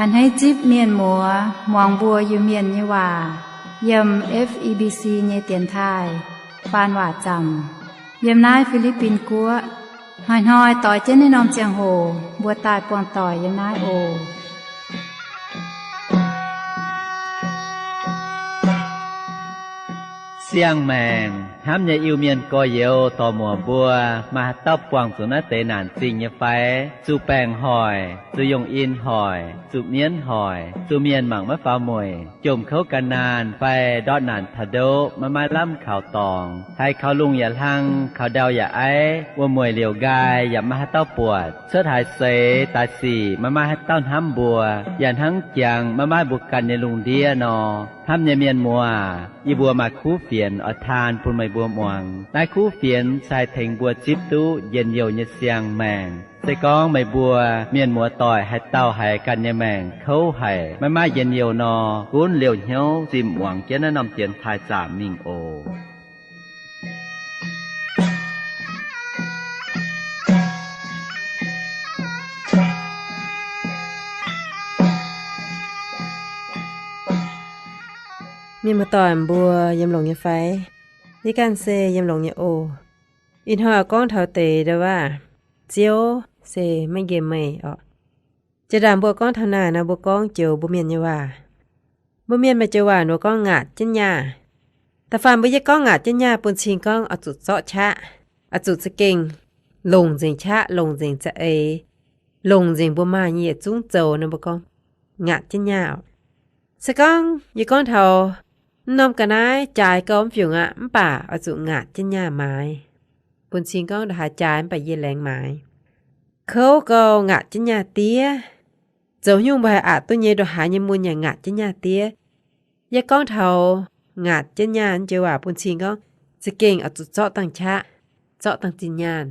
A'hneiv zipv mienh muoz muangx mbuo Iu-Mienh nyei waac yiem F E B C nyei dienx taaih faan waac zaamc yiem naaiv Fi^li^bin Guoqv. Hnoi-hnoi doix jienv naaiv norm ziangh hoc mbuo daaih buangh doic yiem naaiv oc. Siang-maengc hnamv nyei Iu-Mienh gorx-youz dorc-muoc mbuo, maaih haaix dauh buangh zuqc naaiv deix naanc zingh nyei fai? Zuqc baengc hoic, zuqc yungh in hoic, zuqc mienv hoic, zuqc mienh mangc maiv faaux mueic, jomc kouv gan naanh fai ndortv naanc taux ndoqv maiv maaih lamh kaux dorngx, haiz kaux lungh yaac hlang, kaux ndau yaac aiv, wuom-mueic liouc nqaai yaac maiv maaih haaix dauh buatc, cuotv haaix seix daaih sic maiv maaih haaix dauh hnamv mbuo, yaac hnangv jangx maiv maaih mbuo ganh nyei lungh ndiev nor. Hnamv nyei mienh muoz, yie mbuo maaih kuv fienx oix taan bun meih mbuo muangx. Naaiv kuv fienx se haih tengx mbuo zipv duqv njien-youh nyei siang-maengc. Se gorngv meih mbuo mienh muoz-doic haaix dauh haiz ganh nyei maengc kouv haic, maiv maaih njien-youh nor, gunv liouh hnyouv zimh muangx jienv naaiv norm dienx taaih zaamc mingh oc. Mienh muoz-doic mbuo yiem longx nyei fai? Yie ganh se yiem longx nyei oc. Ih hnoi oix gorngv taux deix ndau-waac, Ziouv se maiv nqemh meih orqc. Jiex ndaangc mbuo gorngv taux naaic nor, mbuo gorngv joux mbuo mienh nyei waac. Mbuo mienh maaih joux waac nor gorngv ngaatc jienv nyaah. Da'faanh mbuo yietv gorngv ngaatc jienv nyaah bun cing gorngv oix zuqc zorqv qaqv, oix zuqc za'gengh longc nzengc qaqv, longc nzengc za'eix, longc nzengc mbuo maaih nyei yietc zungv zoux nor, mbuo gorngv ngaatc jienv nyaah orqc. Se gorngv yie gorngv taux mv norm ga'naaiv jaaix gau mv fiungc aqv, mv baac oix zuqc ngaatc jienv nyaah maaiz, bun cing gorngv ndongc haaix jaaix mv baac yie laengz maaiz. Kouv gau ngaatc jienv nyaah diev. Zoux nyungc mbuo haih aqc duqv nyei ndongc haaix nyei mun yaac ngaatc jienv nyaah diev. Yie gorngv taux ngaatc jienv nyaah naaiv joux waac bun cing gorngv za'gengh oix zuqc zorqv dangh qaqv, zorqv dangh zinh nyaanh,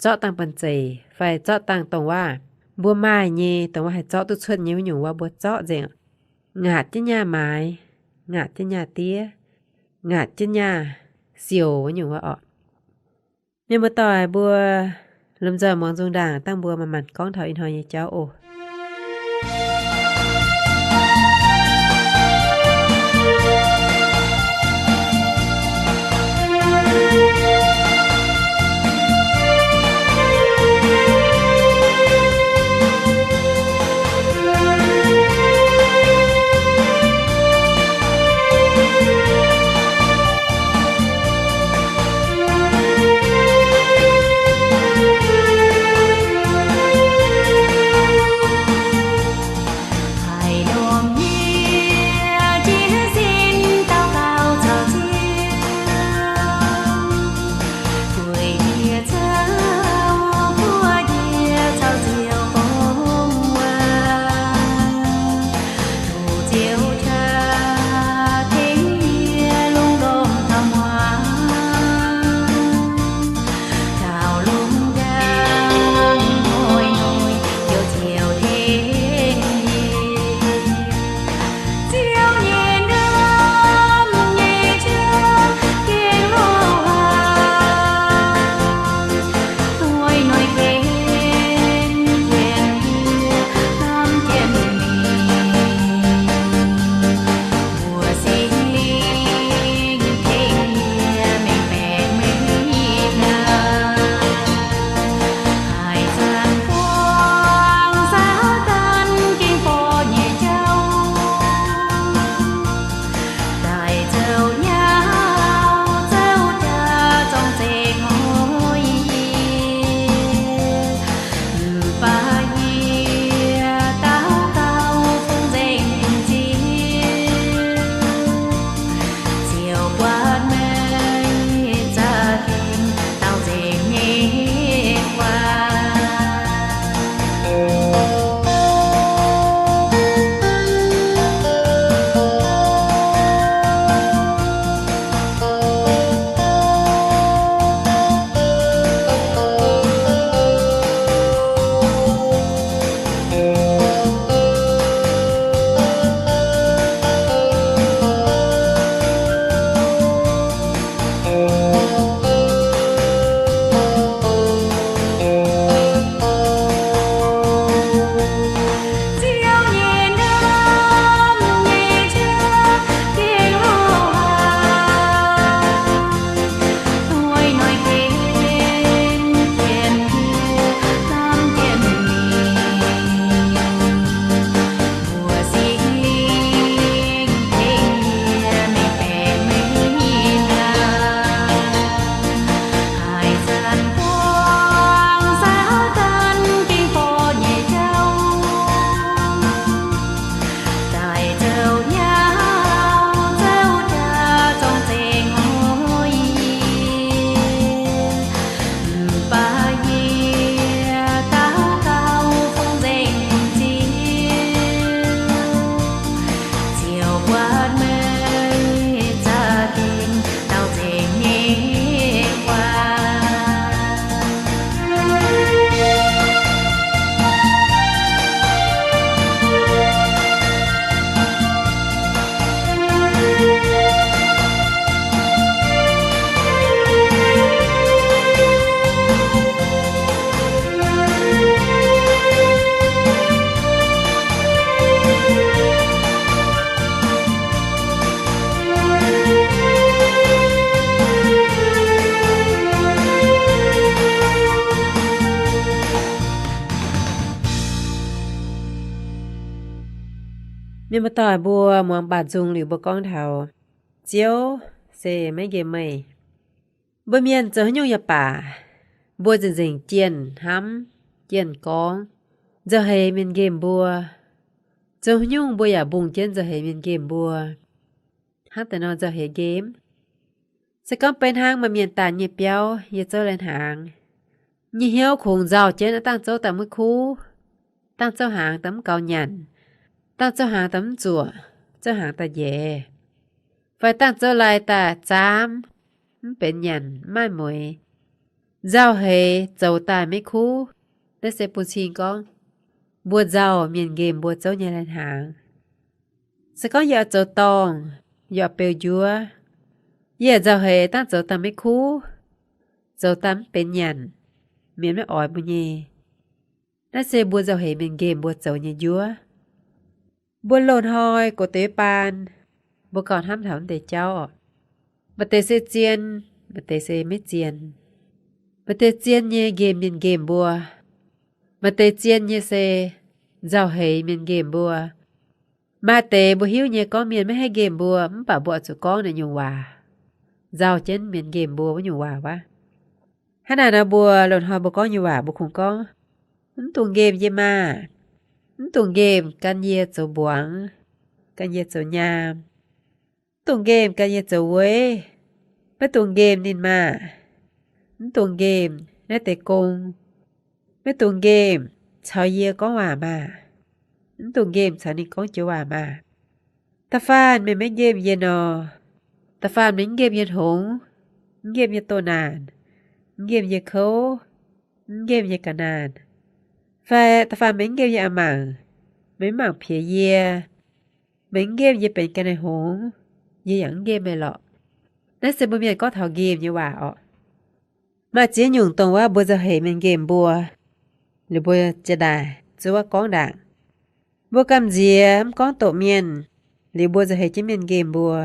zorqv dangh banh zeic fai zorqv dangh dongh waac mbuo maaih nyei, dongh waac haih zorqv duqv cuotv nyei wuov nyungc waac mbuo zorqv nzengc. Ngaatc jienv nyaah maaiz, ngaatc jienv nyaah diev, ngaatc jienv nyaah siouc wuov nyungc waac orqc. Mienh muoz-doic mbuo, lomh nzoih muangx nzung ndaangc dangh mbuo manc-manc gorngv taux ih hnoi nyei jauv oc. Mienh muoz-doic mbuo muangx baac nzung liuz mbuo gorngv taux Ziouv se maiv nqemh meih. Mbuo mienh zoux haaix nyungc yaac baac, mbuo nzengc-nzengc jienh hnamv, jienh gorngv, nzauh heix mienh nqemh mbuo. Zoux haaix nyungc mbuo yaac mbungh jienv nzauh heix mienh nqemh mbuo. Hnangv deix nor nzauh heix nqemh. Se gorngv beiv hnangv maaih mienh daanh nyei biauv yie zouv lai hnaangx, nyei hnyouv kungx nzauh jienv dangh zouv daaih maiv kuv, dangh zouv hnaangx daaih mv gaux nyanc, dangh zouv hnaangx daaih mv zuoqc, zouv hnaangx daaih njaeix, fai dangh zouv lai daaih zaamv, mv benx nyanc, mv maaih mueix, nzauh heix zoux daaih maiv kuv. Naaiv se bun cing gorngv mbuo nzauh mienh nqemh mbuo zouv nyei lai hnaangx. Se gorngv yie oix zoux dorngh, yie oix beu njuov, yie nzauh heix dangh zoux daaih maiv kuv, zoux daaih mv benx nyanc, mienh maiv oix mbuo nyei. Naaiv se mbuo nzauh heix mienh nqemh mbuo zoux nyei njuov. Mbuo loz-hnoi gox deix baan, mbuo gauh hnamv taux mv deix jauv oc. Maaih deix se zien, maaih deix se maiv zien. Maaih deix zien nyei nqemh mienh nqemh mbuo, maaih deix zien nyei se nzauh heix mienh nqemh mbuo. Maaih deix mbuo hiuv nyei gorngv mienh maiv haih nqemh mbuo, mv baac mbuo oix zuqc gorngv naaiv nyungc waac, nzauh jienv mienh nqemh mbuo wuov nyungc waac wuov. Hnangv naaic nor mbuo loz-hnoi mbuo gorngv nyei waac mbuo kungx gorngv, mv dungx nqemh yie maah! Mv dungx nqemh gan yie zoux mbuangz, gan yie zoux nyaam. Mv dungx nqemh gan yie zoux weiv. Maiv dungx nqemh ninh maah! Mv dungx nqemh naaiv deix gong. Maiv dungx nqemh caux yie gorngv waac maah! Mv dungx nqemh caux ninh gorngv joux waac maah! Da'faanh meih maiv nqemh yie nor, da'faanh meih mv nqemh yie hngongx, mv nqemh yie doh naanc, mv nqemh yie kouv, mv nqemh yie ga'naanh, fai da'faanh meih mv nqemh yie a'mangc, meih mv mangc piex yie, meih mv nqemh yie benx ga'naaiv-hngongx, yie yaac mv nqemh meih lorqc. Naaiv se mbuo mienh gorngv taux nqemh nyei waac orqc. Maaih ziex nyungc dongh wuov mbuo nzauh heix mienh nqemh mbuo, liuz mbuo jiex daaih zuov gorngv ndaangc. Mbuo gamh nziex mv gorngv doqc mienh, liuz mbuo nzauh heix jienv mienh nqemh mbuo.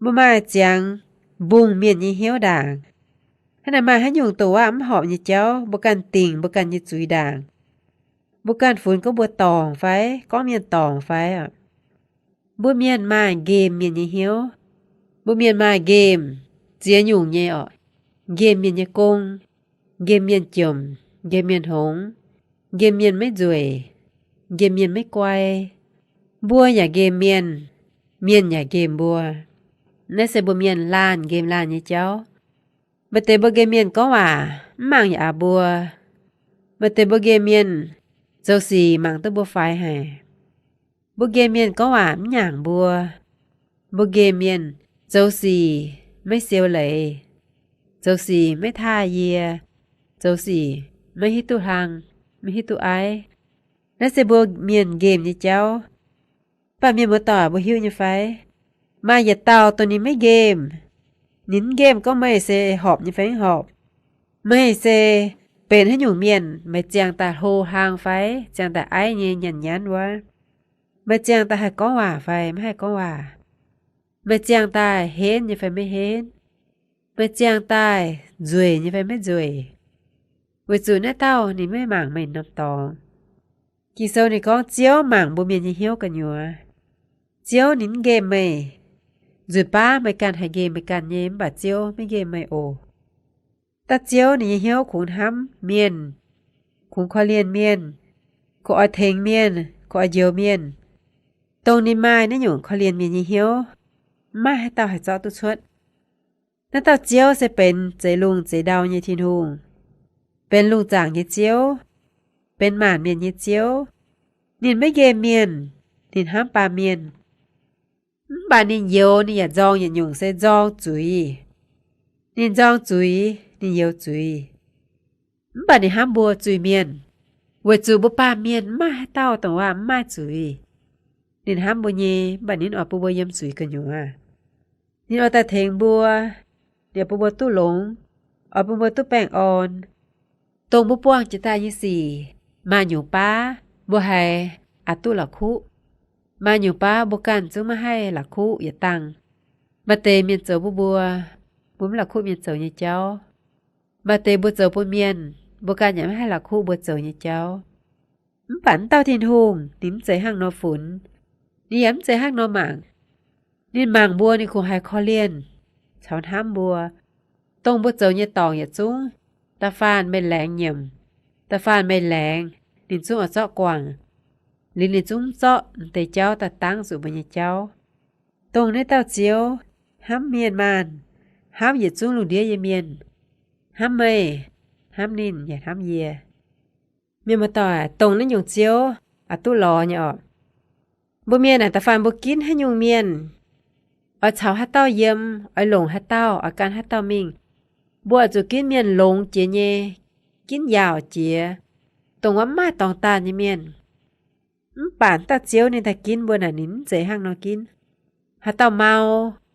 Mbuo maaih ziangx mbungh mienh nyei hnyouv ndaangc. Hnangv naaic maaih haaix nyungc doqc waac mv horpc nyei jauv, mbuo ganh dingc mbuo ganh nyei zuiz ndaangc. Mbuo ganh funx gorngv mbuo dorngc fai gorngv mienh dorngc fai. Mbuo mienh maaih nqemh mienh nyei hnyouv. Mbuo mienh maaih nqemh ziex nyungc nyei orqc. Nqemh mienh nyei gong, nqemh mienh jomc, nqemh mienh hngongx, nqemh mienh maiv nzueic, nqemh mienh maiv guai. Mbuo yaac nqemh mienh, mienh yaac nqemh mbuo. Naaiv se mbuo mienh laanh nqemh laanh nyei jauv. Maaih deix mbuo nqemh mienh gorngv waac mv mangc yaac aax mbuo. Maaih deix mbuo nqemh mienh zoux sic mangc duqv mbuo faix haic. Mbuo nqemh mienh gorngv waac mv nyaangc mbuo. Mbuo nqemh mienh zoux sic maiv siou leiz, zoux sic maiv taaih yie, zoux sic maiv hiuv duqv hlang, maiv hiuv duqv aiv. Naaiv se mbuo mienh nqemh nyei jauv. Mv baac mienh muoz-doic, mbuo hiuv nyei fai? Maaih yietc dauh dongh ninh maiv nqemh, ninh mv nqemh gorngv meih se horpc nyei fai mv horpc. Meih se benx haaix nyungc mienh, meih ziangh daaih hlo hlang fai ziangh daaih aiv nyei nyanc nyanv wuov. Meih ziangh daaih haih gorngv waac fai maiv haih gorngv waac. Meih ziangh daaih henv nyei fai maiv henv. Meih ziangh daaih nzueic nyei fai maiv nzueic. Weic zuqc naaiv dauh ninh maiv mangc meih norm dorngx. Ging-Sou ninh gorngv Ziouv mangc mbuo mienh nyei hnyouv gu'nyuoz. Ziouv ninh mv nqemh meih. Nzueic baav meih ganh haih nqemh meih ganh nyei, mv baac Ziouv maiv nqemh meih oc. Da'Ziouv ninh nyei hnyouv kungx hnamv mienh, kungx korv-lienh mienh, kungx oix tengx mienh, kungx oix njoux mienh. Dongh ninh maaih naaiv nyungc korv-lienh mienh nyei hnyouv, mv maaih haaix dauh haih zorqv duqv cuotv. Naaiv dauh Ziouv se benx zeix lungh zeix ndau nyei Tin-Hungh, benx lungh zaangc nyei Ziouv, benx maanc mienh nyei Ziouv. Ninh maiv nqemh mienh, ninh hnamv baamh mienh. Mv baac ninh youx ninh yaac nzorng yietc nyungc se nzorng zuiz. Ninh nzorng zuiz, ninh youx zuiz. Mv baac ninh hnamv mbuo zuiz-mienh, weic zuqc mbuo baamh mienh mv maaih haaix dauh dongh waac mv maaih zuiz. Ninh hnamv mbuo nyei, mv baac ninh oix bun mbuo yiem zuiz gu'nyuoz. Ninh oix daaih tengx mbuo, ninh oix bun mbuo duqv longx, oix bun mbuo duqv baengh orn. Dongh mbuo buangh jiex daaih nyei sic, maaih nyungc baav mbuo haiz aqc duqv la'kuqv. Maaih nyungc baav mbuo ganh zungv maiv haih la'kuqv yietc dangh. Maaih deix mienh zoux bun mbuo, mbuo maiv la'kuqv mienh zoux nyei jauv. Maaih deix mbuo zoux bun mienh, mbuo ganh yaac maiv haih la'kuqv mbuo zoux nyei jauv. Mv baac naaiv dauh Tin-Hungh ninh mv zeiz hnangv nor funx. Ninh yaac mv zeiz hnangv nor mangc. Ninh mangc mbuo, ninh kungx haiz korv-lienh caux hnamv mbuo. Dongh mbuo zoux nyei dorngc yietc zungv, da'faanh meih laengz nyiemc, da'faanh meih laengz, ninh zungv oix zorqv guangc, liuz ninh zungv zorqv m'deix jauv daaih dangv zuqc mbuo nyei jauv. Dongh naaiv dauh Ziouv hnamv mienh maanh, hnamv yietc zungv lungh ndiev nyei mienh, hnamv meih, hnamv ninh, yaac hnamv yie. Mienh muoz-doic, dongh naaiv nyungc Ziouv oix duqv lorz nyei orqc. Mbuo mienh naaic, da'faanh mbuo ginv haaix nyungc mienh, oix caux haaix dauh yiem, oix longc haaix dauh, oix gan haaix dauh mingh, mbuo oix zuqc ginv mienh longx jiex nyei, ginv yaauc jiex, dongh wuov mv maaih dorngx daanh nyei mienh. Mv baac dauh Ziouv ninh daaih ginv mbuo naaic, ninh mv zeiz hnangv nor ginv. Haaix dauh mau,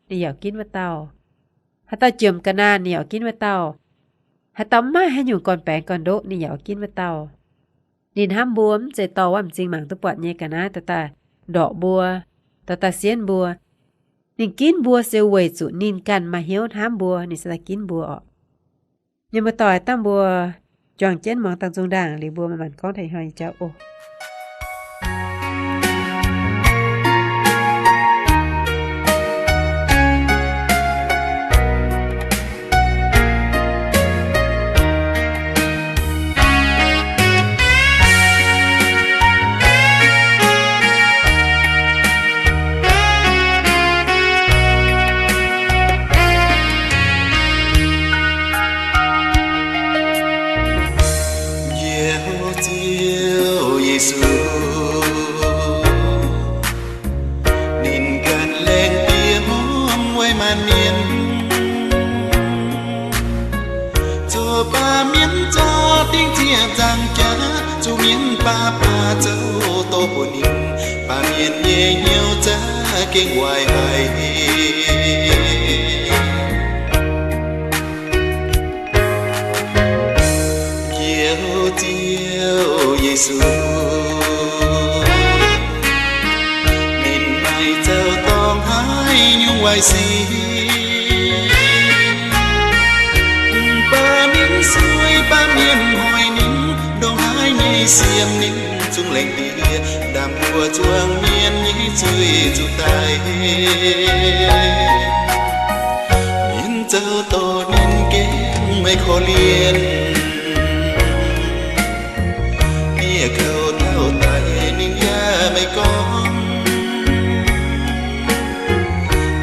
ninh yaac ginv wuov dauh. Haaix dauh jomc ga'naanh, ninh yaac ginv wuov dauh. Haaix dauh mv maaih haaix nyungc gorn-baengx gorn-ndoqv, ninh yaac ginv wuov dauh. Ninh hnamv mbuo mv zeiz dorh wuov m'zing mangc duqv buatc nyei ga'naaiv daaih ndorqc mbuo, daaih sienv mbuo. Ninh ginv mbuo se weic zuqc ninh ganh maaih hnyouv hnamv mbuo, ninh se daaih ginv mbuo orqc. Mienh muoz-doic, dangh mbuo juangc jienv muangx dangh nzung ndaangc liuz, mbuo manc-manc gorngv taux ih hnoi nyei jauv oc. Njoux Ziouv Yesu, ninh ganh laengz diex hmuangv weic maanc mienh, zoux baamh mienh zorqv dingc ziec nzangc jaax, zuqc mienh baav baav zoux dorh bun ninh, baamh mienh nyei hnyouv za'gengh waaic haic. Njoux Ziouv Yesu, ninh maaih zaux dorngx haaix nyungc waaic sic, baamh mienh sueih, baamh mienh hoic ninh, ndongc haaix nyei siemv ninh zungv laengz diex, ndaamv-mbuo zuangx mienh nyei zuiz zuqc daic. Mienh zaux dorngx ninh gengh maiv korv-lienh, bieqc kouv tauh daic ninh yaac maiv gorngv.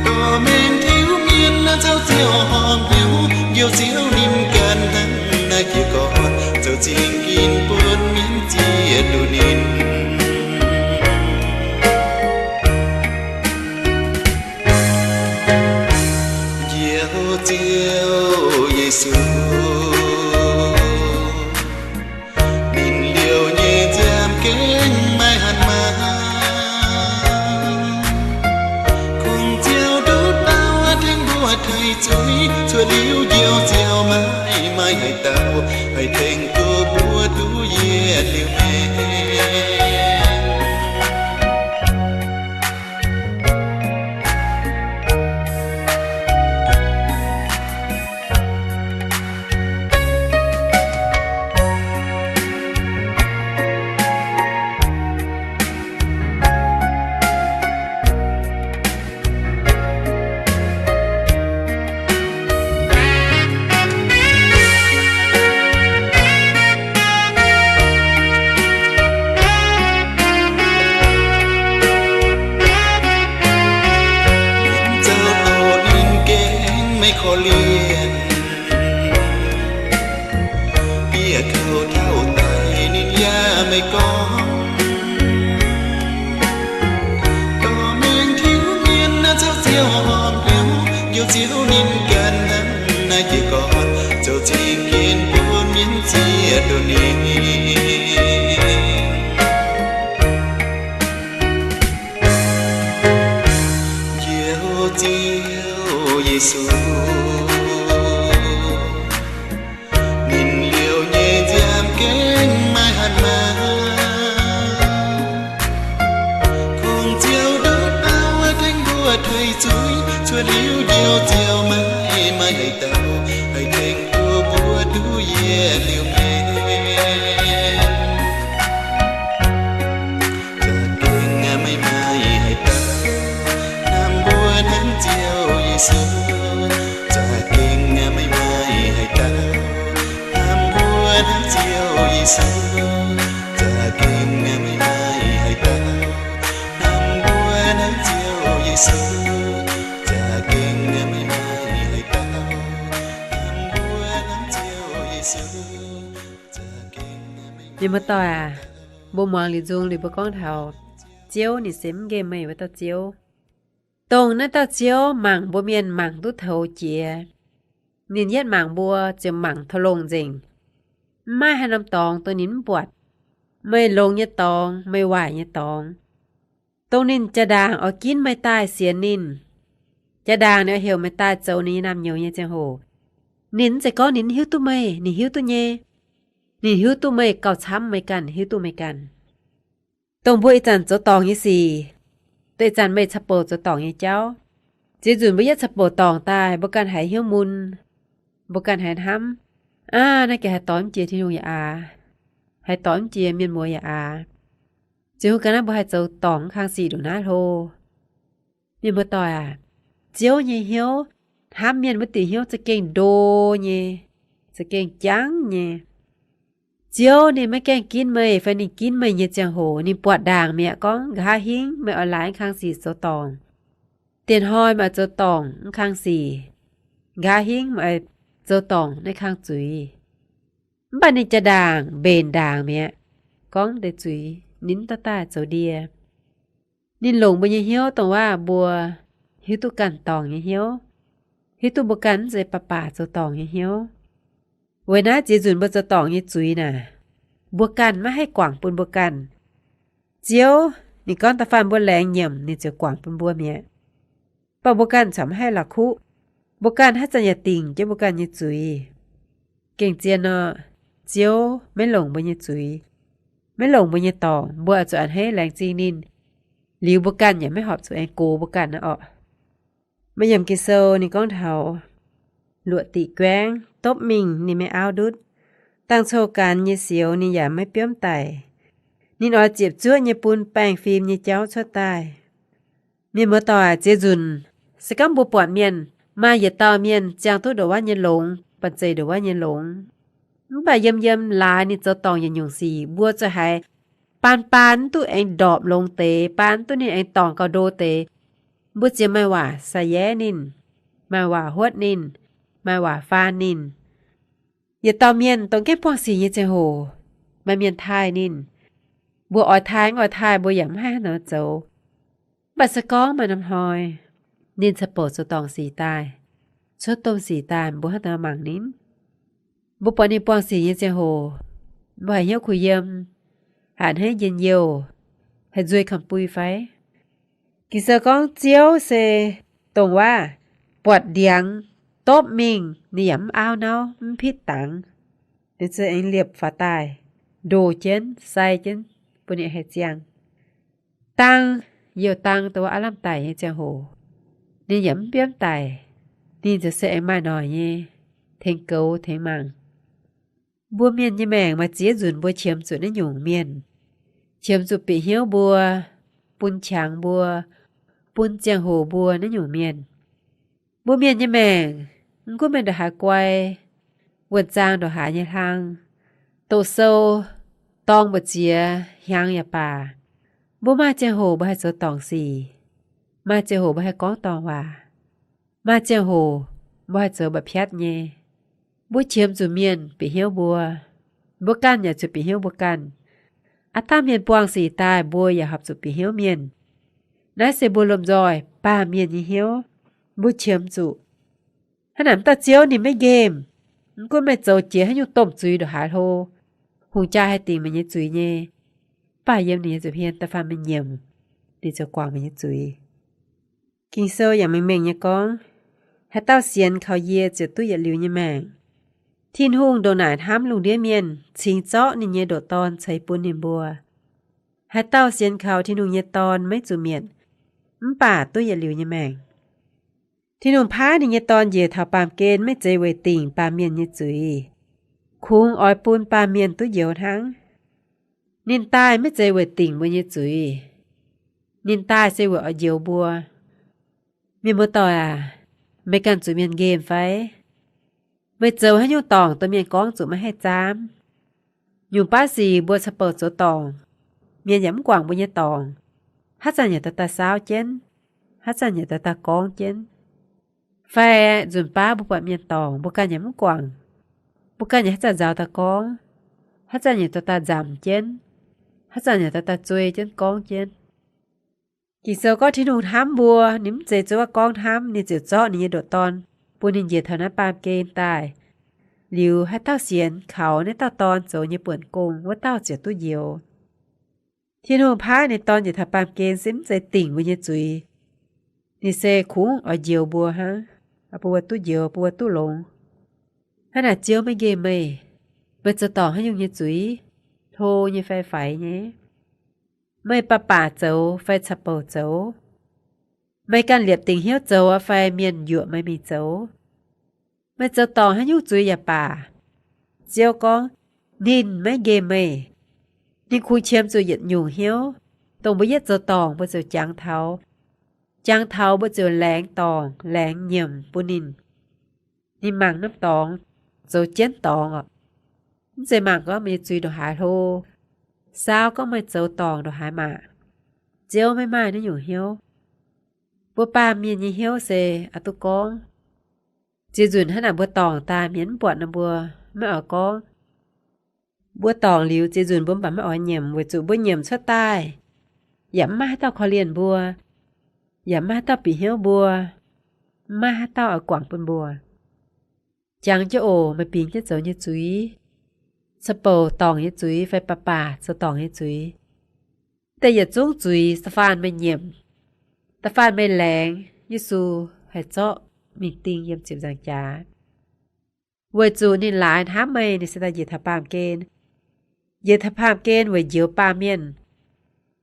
Dorh mengh tiuv mienh naaiv zaux ziouc horpc hnyouv, Njoux Ziouv ninh ganh hnangv naaiv jiez gorn, zoux zingh ginv bun mienh ziex duqv ninh. Njoux Ziouv Yesu, ninh liouh nyei nziaamv gengh maiv hatc maaz. Kungx ziouc nduqc dauh tengx mbuo taaih zuiz, cuotv liuz Njoux Ziouv maiv maaih haaix dauh haih tengx duqv mbuo duqv yietc liuz maengc. Mienh zaux dorngx ninh gengh maiv korv-lienh, bieqc kouv tauh daic ninh yaac maiv gorngv. Dorh mengh tiuv mienh naaiv zaux ziouc horpc hnyouv, Njoux Ziouv ninh ganh hnangv naaiv jiez gorn, zoux zingh ginv bun mienh ziex duqv ninh. Njoux Ziouv Yesu, ninh liouh nyei nziaamv gengh maiv hatc maaz. Kungx ziouc nduqc dauh tengx mbuo taaih zuiz, cuotv liuz Njoux Ziouv maiv maaih haaix dauh haih tengx duqv mbuo duqv yietc liuz maengc. Za'gengh maiv maaih haaix Ziouv Yesu, za'gengh meih maaih haaix dauh hnamv mbuo hnangv Ziouv Yesu. Za'gengh meih maaih haaix dauh hnamv mbuo hnangv Ziouv Yesu. Za'gengh meih maaih haaix dauh hnamv mbuo hnangv Ziouv Yesu. Mienh muoz-doic aac, mbuo muangx liuz nzung liuz mbuo gorngv taux Ziouv ninh se mv nqemh meih wuov dauh Ziouv. Dongh naaiv dauh Ziouv mangc mbuo mienh mangc duqv toux jiex. Ninh yietv mangc mbuo ziouc mangc taux longx nzengc. Mv maaih haaix norm dorngx dongh ninh mv buatc. Meih longx nyei dorngx, meih waaic nyei dorngx, dongh ninh jaa-ndaangc oix ginv meih daaih sienx ninh, jaa-ndaangc ninh oix heuc meih daaih zoux ninh nyei naamh nyouz nyei ziangh hoc, ninh mv zeiz gorngv ninh mv hiuv duqv meih. Ninh hiuv duqv nyei. Ninh hiuv duqv meih gauh camv meih ganh hiuv duqv meih ganh. Dongh mbuo ih zanc zoux dorngc nyei sic, dongh ih zanc meih caqv-bouc zoux dorngc nyei jauv, ziex nzunc mbuo yietv caqv-bouc dorngc daaih, mbuo ganh haiz hnyouv mun, mbuo ganh haiz hnamv, aav, naaiv gaax haaix doix mv jiex Tin-Hungh yaac aav, haaix doix mv jiex mienh muoz yaac aav. Ziouv ganh naaiv mbuo haih zoux dorngc mv kang sic nduqc naaiv hlo. Mienh muoz-doic aac, Ziouv nyei hnyouv hnamv mienh wuov diuc hnyouv za'gengh ndo nyei, za'gengh jangv nyei. Ziouv ninh maiv gaengh ginv meih fai ninh ginv meih nyei ziangh hoc, ninh buatc ndaangc mi'aqv gorngv, nqa'haav hingv meih oix laaix mv kang sic zoux dorngc. Dienh hnoi meih oix zoux dorngc mv kang sic, nqa'haav hingv meih oix zoux dorngc naaiv kang zuiz. Mv baac ninh jaa-ndaangc mbenc ndaangc mi'aqv gorngv deix zuiz ninh mv dorh daaih zoux ndie. Ninh longc mbuo nyei hnyouv dongh waac mbuo hiuv duqv ganh dorngc nyei hnyouv, hiuv duqv mbuo ganh mv zeiz baac baac zoux dorngc nyei hnyouv. Weic naaiv ziex nzunc mbuo zoux dorngc nyei zuiz naaic, mbuo ganh maiv haih guangc bun mbuo ganh. Ziouv ninh gorngv da'faanh mbuo laengz nyiemc ninh ziouc guangc bun mbuo mi'aqv. Mv baac mbuo ganh corc maiv haih la'kuqv. Mbuo ganh haaix zanc yaac dingc jienv mbuo ganh nyei zuiz. Gengh zien nor, Ziouv maiv longc mbuo nyei zuiz, maiv longc mbuo nyei dorngc, mbuo oix zuqc a'hneiv laengz zingh ninh. Liuz mbuo ganh yaac maiv horpc zuqc aengx gox mbuo ganh naaiv orqc. Maaih yiemc Ging-Sou ninh gorngv taux luoqc diqc guaengv dopv mingh ninh maiv auv ndutv, dangh cou-ganx nyei sioux ninh yaac maiv biomv daic. Ninh oix ziepc zuoqv nyei bun baengh fim nyei jauv cuotv daaih. Mienh muoz-doic, ziex nzunc se gorngv mbuo buatc mienh, maaih yietc dauh mienh ziangh duqv ndongc wuov nyei longx, banh zeic ndongc wuov nyei longx, mv baac yiem yiem laaix ninh zoux dorngc yietc nyungc sic, mbuo zuqc haiz baan baan duqv aengx ndorpc longx deix, baan duqv ninh aengx dorngc gauh ndo deix. Mbuo ziouc maaih waac sa'yaev ninh, maaih waac huotv ninh, maaih waac faan ninh. Yietc dauh mienh dongh gaengh buangh sic nyei ziangh hoc, maaih mienh taaih ninh. Mbuo oix taaih mv oix taaih mbuo yaac mv haih hnangv nor zoux. Mv baac se gorngv maaih norm hnoi ninh caqv-bouc zoux dorngc sic daaih, cuotv domh sic daaih, mbuo hnangv nor mangc ninh. Mbuo buatc ninh buangh sic nyei ziangh hoc, mbuo haiz hnyouv kuh yiem, haiz a'hneiv njien-youh, haiz nzuih kamx bui fai? Ging-Sou gorngv Ziouv se dongh waac buatc ndiangx dopv mingh ninh yaac mv auv nauv mv pitv dangx. Ninh se aengx liepc faaux daaih, ndoh jienv, sai jienv, bun ninh haih ziangh. Dangh, youh dangh dongh wuov aav lamh daic nyei ziangh hoc, ninh yaac mv biomv daic. Ninh ziouc se aengx maaih noic nyei, tengx goux tengx mangc. Mbuo mienh nyei maengc maaih ziex nzunc mbuo qiemx zuqc naaiv nyungc mienh, qiemx zuqc bieqc hnyouv mbuo, bun qangx mbuo, bun ziangh hoc mbuo naaiv nyungc mienh. Mbuo mienh nyei maengc, mv gunv meih ndongc haaix guai, wuonh zaang ndongc haaix nyei hlang, doqc sou, dorng mbu'ziex hnyangx yaac baac, mbuo maaih ziangh hoc mbuo haih zoux dorngc sic, maaih ziangh hoc mbuo haih gorngv dorngc waac, maaih ziangh hoc mbuo haih zoux mba'piatv nyei. Mbuo qiemx zuqc mienh bieqc hnyouv mbuo, mbuo ganh yaac zuqc bieqc hnyouv mbuo ganh. Aav dangh mienh buangh sic daaih mbuo yaac horpc zuqc bieqc hnyouv mienh. Naaiv se mbuo lomh nzoih baamh mienh nyei hnyouv. Mbuo qiemx zuqc hnangv naaic, mv dauh Ziouv ninh maiv nqemh. Mv gunv meih zoux jiex haaix nyungc domh zuiz ndongc haaix hlo, hungh jaa haih dingc meih nyei zuiz nyei. Mv baac yiem ninh nyei nza'hmien da'faanh meih nyiemc, ninh ziouc guangc meih nyei zuiz. Ging-Sou yaac mengh mengh nyei gorngv, haaix dauh sienx kaux yie ziouc duqv yietc liuz nyei maengc. Tin-Hungh ndongc naaic hnamv lungh ndiev mienh, cingx zorqv ninh nyei ndoqc Dorn ceix bun ninh mbuo. Haaix dauh sienx kaux Tin-Hungh nyei Dorn maiv zuqc mietc, mv baac duqv yietc liuz nyei maengc. Tin-Hungh paaiv ninh nyei Dorn njiec taux baamh gen maiv zeiz weic dingc baamh mienh nyei zuiz, kungx oix bun baamh mienh duqv njoux hnangv. Ninh daaih maiv zeiz weic dingc mbuo nyei zuiz. Ninh daaih se weic oix njoux mbuo. Mienh muoz-doic aac, meih ganh zuqc mienh nqemh fai? Meih zoux haaix nyungc dorngc dongh mienh gorngv zuqc meih haih zaamv? Nyungc baav sic mbuo caux bouc zoux dorngc, mienh yaac mv guangc mbuo nyei dorngc. Haaix zanc yaac daaih daaih saauv jienv, haaix zanc yaac daaih daaih gorngv jienv. Fai nzunc baav mbuo buatc mienh dorngc, mbuo ganh yaac mv guangc. Mbuo ganh yaac haaix zanc nzaaux daaih gorngv, haaix zanc yaac daaih daaih nzamc jienv, haaix zanc yaac daaih daaih zuei jienv gorngv jienv. Ging-Sou gorngv Tin-Hungh hnamv mbuo, ninh mv zeiz zuov gorngv hnamv, ninh ziouc zorqv ninh nyei ndoqc Dorn bun ninh njiec taux naaiv baamh gen daaih, liuz haaix dauh sienx kaux naaiv dauh Dorn zoux nyei buonc gong, wuov dauh ziouc duqv njoux. Tin-Hungh paaiv ninh Dorn njiec taux baamh gen se mv zeiz dingc mbuo nyei zuiz. Ninh se kungx oix njoux mbuo hnangv, bun mbuo duqv njoux, bun mbuo duqv longx. Hnangv naaic Ziouv maiv nqemh meih, meih zoux dorngc haaix nyungc nyei zuiz, hlo nyei fai faix nyei? Meih baac baac zoux fai caux bouc zoux? Meih ganh liepc dingc hnyouv zoux fai mienh yuoqc meih mingh zoux? Meih zoux dorngc haaix nyungc zuiz yaac baac, Ziouv gorngv ninh maiv nqemh meih. Ninh kungx qiemx zuqc yietc nyungc hnyouv, dongh mbuo yietv zoux dorngc mbuo ziouc jangx taux. Jangx taux mbuo ziouc laengz dorngc, laengz nyiemc bun ninh. Ninh mangc norm dorngx, zoux jienv dorngx orqc. Mv zeiz mangc gorngv meih nyei zuiz ndongc haaix hlo, saau gorngv meih zoux dorngc ndongc haaix maah. Ziouv maiv maaih naaiv nyungc hnyouv. Mbuo baamh mienh nyei hnyouv se oix duqv gorngv. Ziex nzunc hnangv naaic mbuo dorngc daaih mienh mv buatc nor mbuo maiv oix gorngv. Mbuo dorngc liuz ziex nzunc mbuo mv baac maiv oix nyiemc, weic zuqc mbuo nyiemc cuotv daaih yaac mv maaih haaix dauh korv-lienh mbuo, yaac mv maaih haaix dauh bieqc hnyouv mbuo, mv maaih haaix dauh oix guangc bun mbuo. Jangx jienv oc, meih bingx jienv zoux nyei zuiz, caux bouc dorngc nyei zuiz fai baac baac zoux dorngc nyei zuiz, deix yietc zungv zuiz da'faanh meih nyiemc, da'faanh meih laengz Yesu haih zorqv mingh ding yiem ziepc nzaangc jaax. Weic zuqc ninh laaix hnamv meih, ninh se daaih njiec taux baamh gen. Njiec taux baamh gen weic njoux baamh mienh.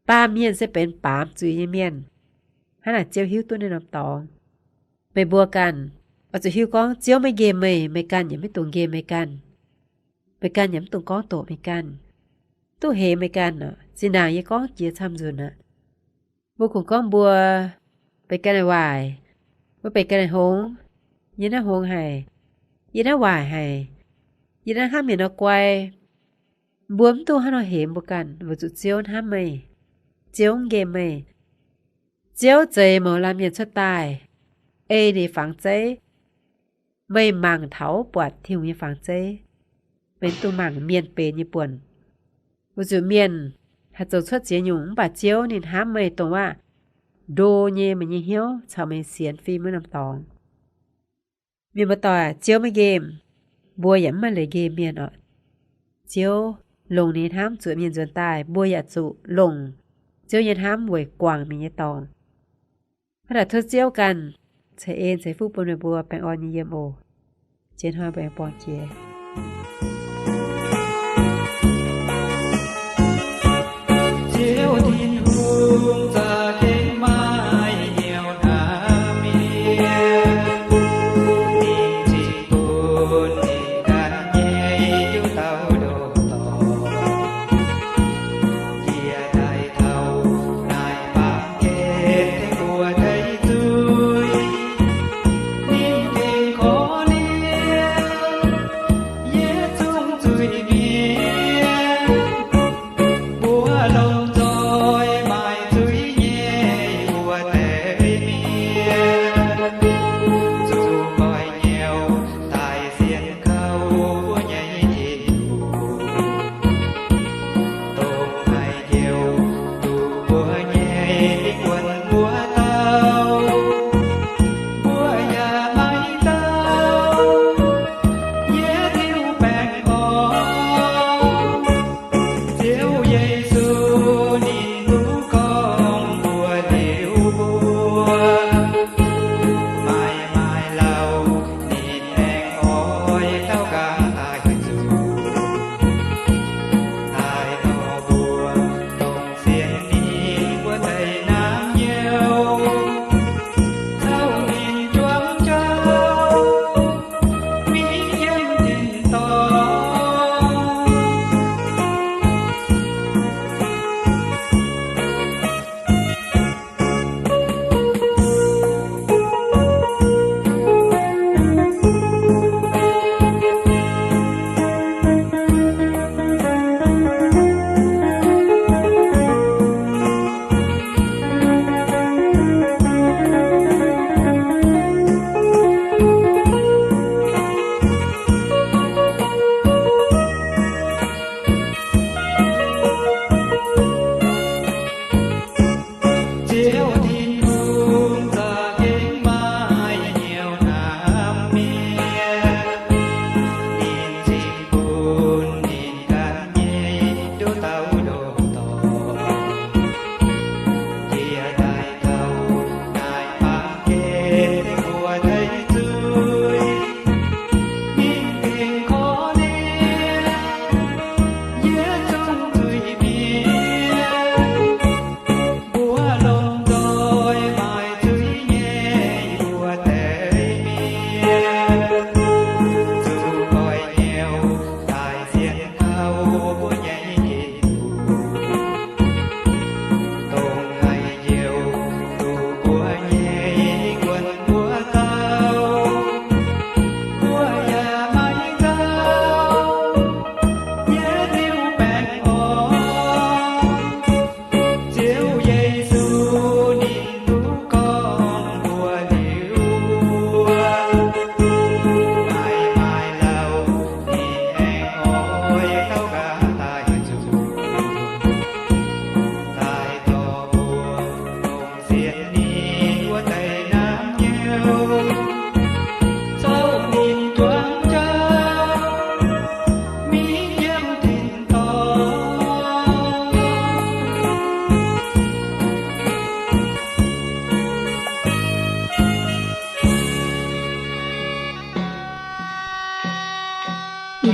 Baamh mienh se benx baamz zuiz nyei mienh. Hnangv naaic Ziouv hiuv duqv naaiv norm dorngx. Meih mbuo ganh oix zuqc hiuv gorngv Ziouv maiv nqemh meih, meih ganh yaac maiv dungx nqemh meih ganh. Meih ganh yaac mv dungx gorngv doqc meih ganh, duqv hemx meih ganh oc. Zinh ndaangc yie gorngv jiex camv nzunc aqv. Mbuo kungx gorngv mbuo benx ga'naaiv waaic, mbuo benx ga'naaiv hngongx, yie naaiv hngongx haic, yie naaiv waaic haic, yie naaiv hnamv mienh nor guai. Mbuo mv duqv hnangv nor hemx mbuo ganh, weic zuqc Ziouv hnamv meih. Ziouv mv nqemh meih. Ziouv zeix mouz laanh mienh cuotv daaih, ei ninh nyei fangx zeiv. Meih mangc taux buatc Tin-Hungh nyei fangx zeiv. Meih mv dungx mangc mienh benx nyei buonc. Weic zuqc mienh haih zoux cuotv ziex nyungc, mv baac Ziouv ninh hnamv meih dongh wuov ndo nyei meih nyei hnyouv caux meih sienx fim wuov norm dorngx. Mienh muoz-doic, Ziouv maiv nqemh, mbuo yaac mv maaih leiz nqemh mienh oc. Ziouv longc ninh nyei hnamv zuoqc mienh nzuonx daaih, mbuo yaac zuqc longc Ziouv nyei hnamv weic guangc mienh nyei dorngc. Hnangv naaic tov Ziouv ganh ceix en ceix fuqv bun meih mbuo baengh orn nyei yiem oc. Jiex hnoi mbuo aengx buangh jiex. Ziouv Tin-Hungh za'gengh maaih hnyouv hnamv mienh, ninh cingx bun ninh ganh nyei hnyouv dauh ndoh dorngx. Yie daaih taux naaiv baamh gen tengx mbuo deix zuiz, ninh gengh korv-lienh yietc zungv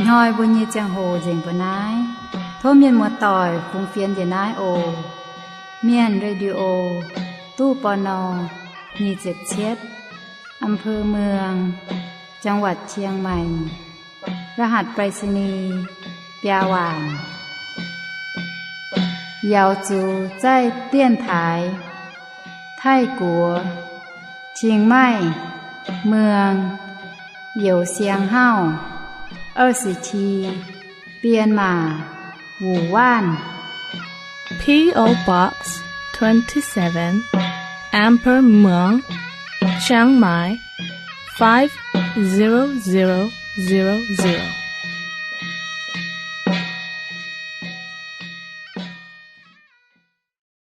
Hnoi mbuo nyei ziangh hoc nzengc mbuo naaiv. Tov mienh muoz-doic fungx fienx njiec naaiv oc. Mienh Radio, ตู้ ปณ. nyic ziepc cietv, อำเภอเมือง จังหวัดเชียงใหม่ รหัสไปรษณีย์ biaa waanc. Yaux zuqc zaih dienv taaix Taiv-Guoqv, Chiang Mai, Muang, Youz Siang Hauv, 二十七, Bienh Maac, Wuonh Waanv. P O Box twenty-seven, อำเภอเมือง เชียงใหม่ five zero zero zero zero.